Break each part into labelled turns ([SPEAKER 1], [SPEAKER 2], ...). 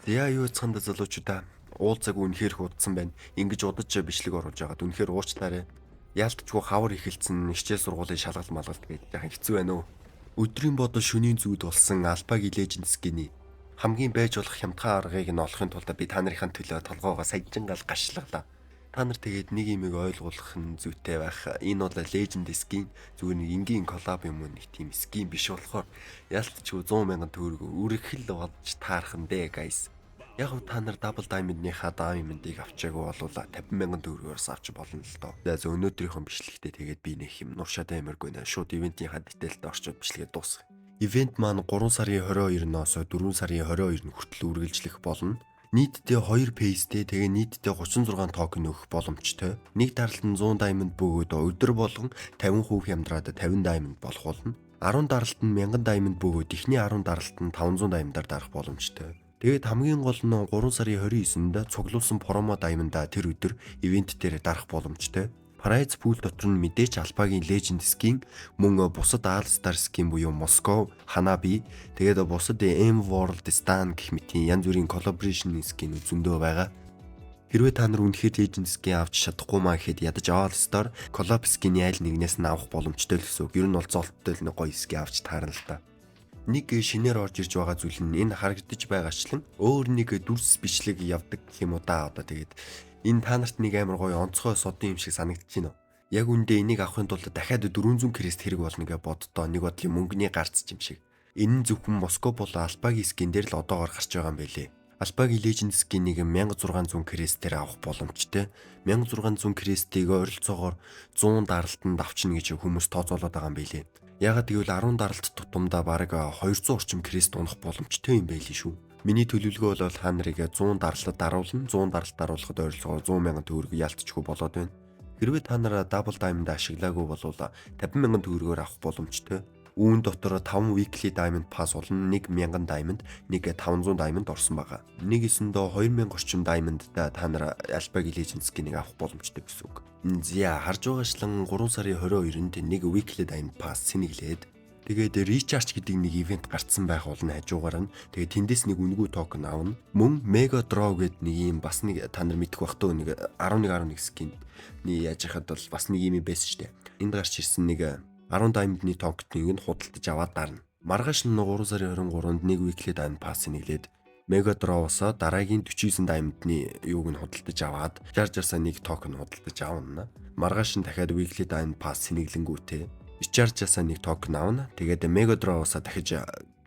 [SPEAKER 1] За, юу цанда залуучуудаа, уулзаг үнэхээр их удсан байна. Ингэж удаж бичлэг оруулж байгаад үнэхээр уучлаарай. Яалтчгүй хавар эхэлсэн, хичээл сургуулийн шалгалт малгалт гээд яхан хэцүү байна уу. Өдрийн бодол шөнийн зүйд болсон Alpha-гийн Legend skin-ий хамгийн байж болох хямдхан аргыг нь олохын тулд би та нарын төлөө толгоогоо саяжингаал гашлаглаа. Та нар тэгээд нэг юмыг ойлгуулах нь зүйтэй байх. Энэ бол Legend skin, зүгээр нэг энгийн collab юм уу, нэг тийм skin биш болохоор яалтчгүй 100 мянган төгрөг үргэлжил болж таарах нь дээ, guys. Яг та нар Double Diamond-ийнхаа Diamond-ыг авчаагүй бол 50 мянган төгрөгөөр авч болно л доо. За, өнөөдрийнхөө бичлэгтээ тэгээд би нэг юм нуршаад амаргүй нэ. Шууд event-ийнхаа detail-д орчоод бичлэгээ дуусгая. Event маань 3 сарын 22-ноос 4 сарын 22-нд хүртэл үргэлжлэх болно. Нийтдээ 2 phase-тэй, тэгээ нийтдээ 36 токен өгөх боломжтой. Нэг даралт нь 100 diamond бөгөөд өдөр болгон 50% хямдраад 50 diamond болох болно. 10 даралт нь 1000 diamond бөгөөд эхний 10 даралт нь 500 diamond-аар дарах боломжтой. Тэгээд хамгийн гол нь 3 сарын 29-нд цуглуулсан promo diamond-а тэр өдөр event дээр дарах боломжтой. Prize pool дотор нь мэдээж Alpha-гийн Legend skin, мөн бусад All Star skin буюу Moskov, Hanabi, тэгээд бусад M World Stan гэх мэтийн янз бүрийн collaboration skin зөндөө байгаа. Хэрвээ та нар үнэхээр Legend skin авч чадахгүй маа гэхэд ядаж All Star collab skin-ийн аль нэгнээс нь авах боломжтой л гэсэн үг. Ер нь бол золттой л нэг гоё skin авч таарна л та. Нэг шинээр орж ирж байгаа зүйл нь энэ харагдаж байгаачлан өөр нэг дүрс бичлэг явдаг гэх юм уу да. Одоо тэгээд энэ та нарт нэг амар гоё онцгой содон юм шиг санагдаж байна уу? Яг үндэ энийг авахын тулд дахиад 400 crest хэрэг болно гэж боддоо, нэг бодлын мөнгөний гарц юм шиг. Энэ нь зөвхөн Москов болон Alpha-гийн skin дээр л одоогоор гарч байгаа юм байлээ. Alpha-гийн Legend skin-ийг 1600 crest-ээр авах боломжтой. 1600 crest-ийг ойролцоогоор 100 даралтанд авчна гэж хүмүүс тооцоолоод байгаа юм байлээ. Ягаад гэвэл 10 даралт тутамдаа бараг 200 орчим crest унах боломжтой юм байлээ шүү. Миний төлөвлөгөө бол та нарыг 100 даралтад даруулна. 100 даралт даруулахад ойролцоогоор 100 мянган төгрөг ялтчгүй болоод байна. Хэрвээ та нар Double Diamond ашиглаагүй бол 50 мянган төгрөгөөр авах боломжтой. Үүн дотор 5 weekly diamond pass болон 1000 diamond, нэг 500 diamond орсон байгаа. Нэг эсэндээ 2000 орчим diamond-да та нар Alpha-гийн Legend skin-ийг авах боломжтой гэсэн үг. За, харж байгаачлан 3 сарын 22-нд нэг weekly diamond pass сэнэглээд, тэгээд Recharge гэдэг нэг event гарцсан байх болно хажуугаар нь. Тэгээд тэндээс нэг үнэгүй токен авна. Мөн Mega Draw гэдэг нэг юм бас нэг та нар мэдэх бах тоо, нэг 11 11 skin ний яаж яхад бол бас нэг юм байсан шүү дээ. Энд гарч ирсэн нэг 10 diamond-ны токеныг нь худалдаж аваад дарна. Маргааш нь 3 сарын 23-нд нэг weekly diamond pass нэглээд, Mega Draw-оос дараагийн 49 diamond-ны юуг нь худалдаж аваад 60 60-аас нэг токен худалдаж авна. Маргааш нь дахиад weekly diamond pass сэнэглэнгүүтээ Recharge-аас нэг токен авна. Тэгээд Mega Draw-оос дахиж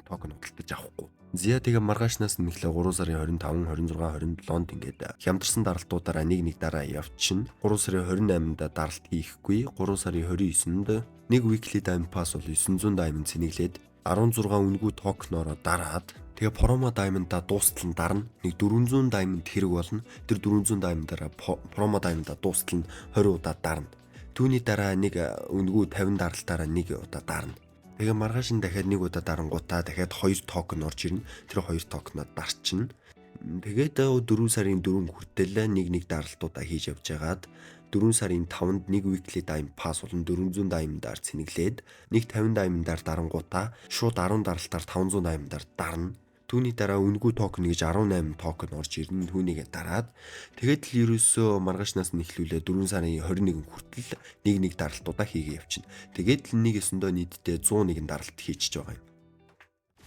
[SPEAKER 1] токен худалдаж авахгүй. Зя, тэгээ маргаашнаас нэхлээ 3 сарын 25, 26, 27-нд ингээд хямдарсан даралтуудаараа нэг нэг дараа явчихна. 3 сарын 28-нд даралт хийхгүй. 3 сарын 29-нд нэг weekly diamond pass бол 900 diamond сэнэглээд 16 үнэгүй токеноороо дараад, тэгээ promo diamond-а дуустал нь дарна. Нэг 400 diamond хэрэг болно. Тэр 400 diamond-аараа promo diamond-а дуустал нь 20 удаа дарна. Түүний дараа нэг үнэгүй 50 даралтаараа нэг удаа дарна. Тэгээ маргааш нь дахиад нэг удаа дарангуудаа дахиад 2 токен орж ирнэ. Тэр 2 токеноо дарчна. Тэгээд 4 сарын 4 хүртэл нэг нэг даралтуудаа хийж явж байгаад 4 сарын 5-нд нэг weekly diamond pass болон 400 diamond-аар цэнэглээд, нэг 50 diamond-аар дарангуудаа шууд 10 даралтаар 500 diamond-аар дарна. Түүний дараа үнэгүй токен гэж 18 токен орж ирнэ. Түүнийгээ дараад тэгээд л ерөөсөө маргаашнаас нь эхлүүлээ 4 сарын 21 хүртэл нэг нэг даралтуудаа хийгээ явчихна. Тэгээд л нэг өсөндөө нийтдээ 101 даралт хийчихэж байгаа юм.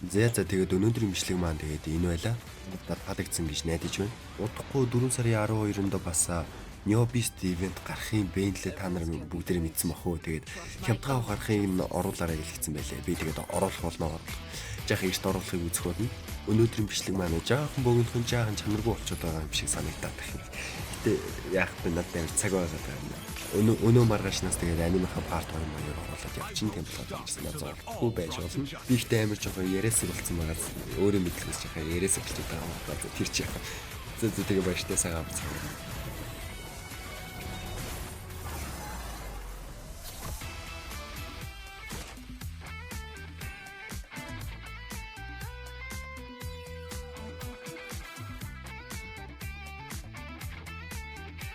[SPEAKER 1] За, тэгээд өнөөдрийн бичлэг маань тэгээд энэ байла. Таалагдсан гэж найдаж байна. Удахгүй 4 сарын 12-нд бас Neo Beast event гарах юм бэ лээ, та нар бүгдээрээ мэдсэн бах уу. Тэгээд хямдхан авах аргыг нь оруулаарай гэлэгдсэн байлээ. Би тэгээд оруулах болно, оруулах. Жаахан эрт оруулахыг үзэх болно. Өнөөдрийн бичлэг маань жаахан богинохон, жаахан чанаргүй болчиход байгаа юм шиг санагдаад байна. Гэтэ яах вэ, надад амар цаг байгаад байгаа юм. Өнөө маргаашнаас тэгээд анимынхаа part 2 маяг оруулаад явчихна, тийм болохоор санаа зовлохгүй байж болно. Би ихтэй амар жоохон яриасаг болсон байгаа. Өөрөө мэдлэгээс жоохон яриасаг болчиход байгаа юм байна. Тэр чи яах. За, тэгээ баяртай, сайхан амарцгаа.